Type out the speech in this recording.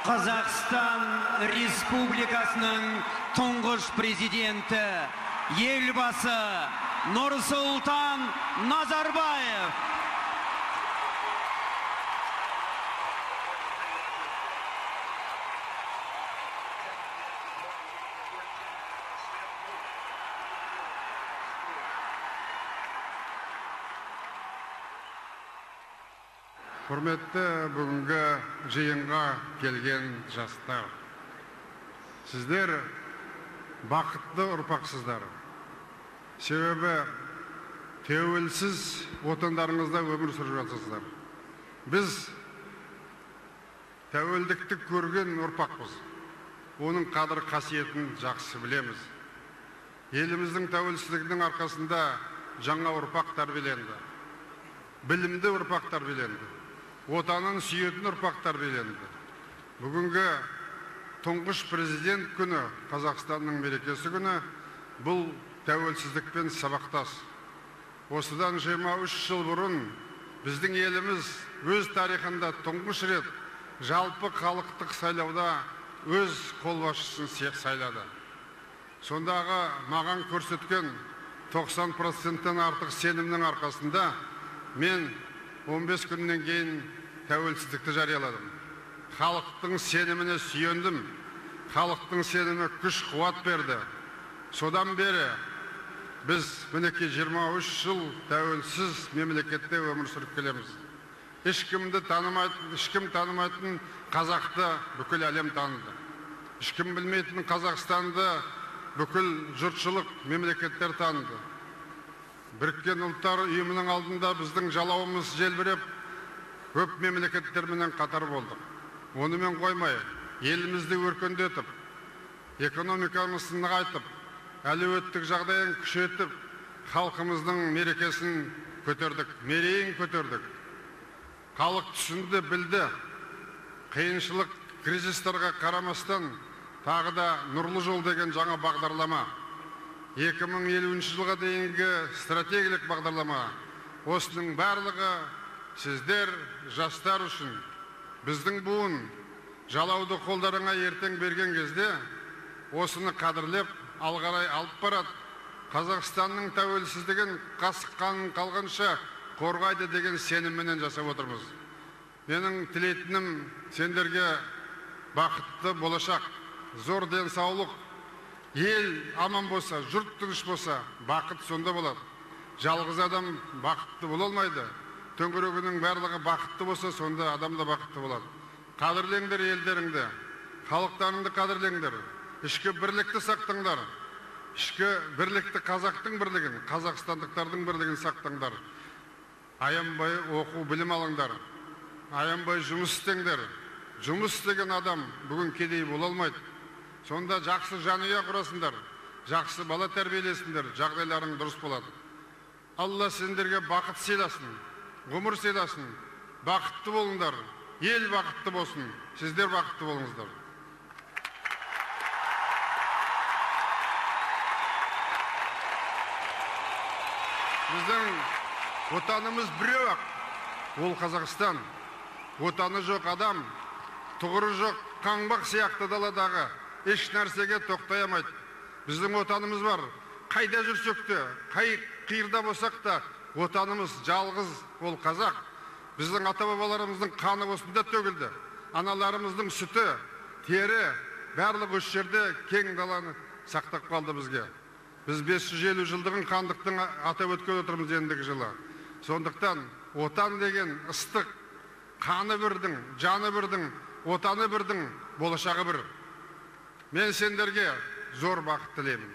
Қазақстан Республикасының тұңғыш президенті, Елбасы Нұрсұлтан Назарбаев. Құрметті бүгінгі жиынға келген жастар, сіздер бақытты ұрпақсыздар. Себебі тәуелсіз отандарыңызда өмір сүріп жатырсыздар. Біз тәуелдікті көрген ұрпақпыз. Оның қадір қасиетін жақсы білеміз. Еліміздің тәуелсіздігінің арқасында жаңа ұрпақ тәрбиеленді. Білімді ұрпақ тәрбиеленді. Отанын сүйетін ұрпақ тәрбиеленді. Бүгінгі тұңғыш президент күні, Қазақстанның мерекесі күні, бұл тәуелсіздікпен сабақтас. Осыдан 23 жыл бұрын біздің еліміз өз тарихында тұңғыш рет жалпы халықтық сайлауда өз қолбасшысын сайлады. Сондағы маған көрсеткен 90%-тен артық сенімнің арқасында мен 15 күннен кейін тәуелсіздікті жарияладым. Халықтың сеніміне сүйендім. Халықтың сенімі күш қуат берді. Содан бері біз мінекей 23 жыл тәуелсіз мемлекетте өмір сүріп келеміз. Ешкімді танымайтын, ешкім танымайтын қазақты бүкіл әлем таныды. Ешкім білмейтін Қазақстанды бүкіл жұртшылық мемлекеттер таныды. Біріккен Ұлттар Ұйымының алдында біздің жалауымыз желбіреп, көп мемлекеттерменен қатар болдық. Онымен қоймай, елімізді өркендетіп, экономикамызды нығайтып, әлеуеттік жағдайын күшейтіп, халқымыздың мерекесін көтердік, мерейін көтердік. Халық түсінді, білді. Қиыншылық, кризистарға қарамастан тағы да нұрлы жол деген жаңа бағдарлама, 2050 жылға дейінгі стратегиялық бағдарлама, осының барлығы сіздер жастар үшін. Біздің буын жалауды қолдарыңа ертең берген кезде осыны қадірлеп алғарай алып барады. Қазақстанның тәуелсіздігін қасық қанын қалғанша қорғайды деген сенімменен жасап отырмыз. Менің тілейтінім сендерге бақытты болашақ, зор денсаулық. Ел аман болса, жұрт тыныш болса, бақыт сонда болады. Жалғыз адам бақытты бола алмайды. Төңірегінің барлығы бақытты болса, сонда адам да бақытты болады. Қадірлеңдер елдеріңді, халықтарыңды қадірлеңдер. Ішкі бірлікті сақтаңдар. Ішкі бірлікті, қазақтың бірлігін, қазақстандықтардың бірлігін сақтаңдар. Аянбай оқу, білім алыңдар. Аянбай жұмыс істеңдер. Жұмыс істеген адам бүгін кедей бола алмайды. Сонда жақсы жанұя құрасыңдар, жақсы бала тәрбиелесіңдер, жағдайларың дұрыс болады. Алла сендерге бақыт сыйласын, ғұмыр сыйласын, бақытты болыңдар, ел бақытты болсын, сіздер бақытты болыңыздар. Біздің отанымыз біреу-ақ, ол Қазақстан. Отаны жоқ адам, тұғыры жоқ қаңбақ сияқты даладағы еш нәрсеге тоқтай алмайды. Біздің отанымыз бар. Қайда жүрсек те, қай қиырда болсақ та, отанымыз жалғыз, ол қазақ. Біздің ата-бабаларымыздың қаны осында төгілді. Аналарымыздың сүті, тері, барлық осы жерде кең даланы сақтап қалды бізге. Біз 550 жылдығын хандықтың атап өткелі отырмыз ендігі жылы. Сондықтан отан деген ыстық, қаны бірдің, жаны бірдің, отаны бірдің, болашағы бір. Мен сендерге зор бақыт тілеймін.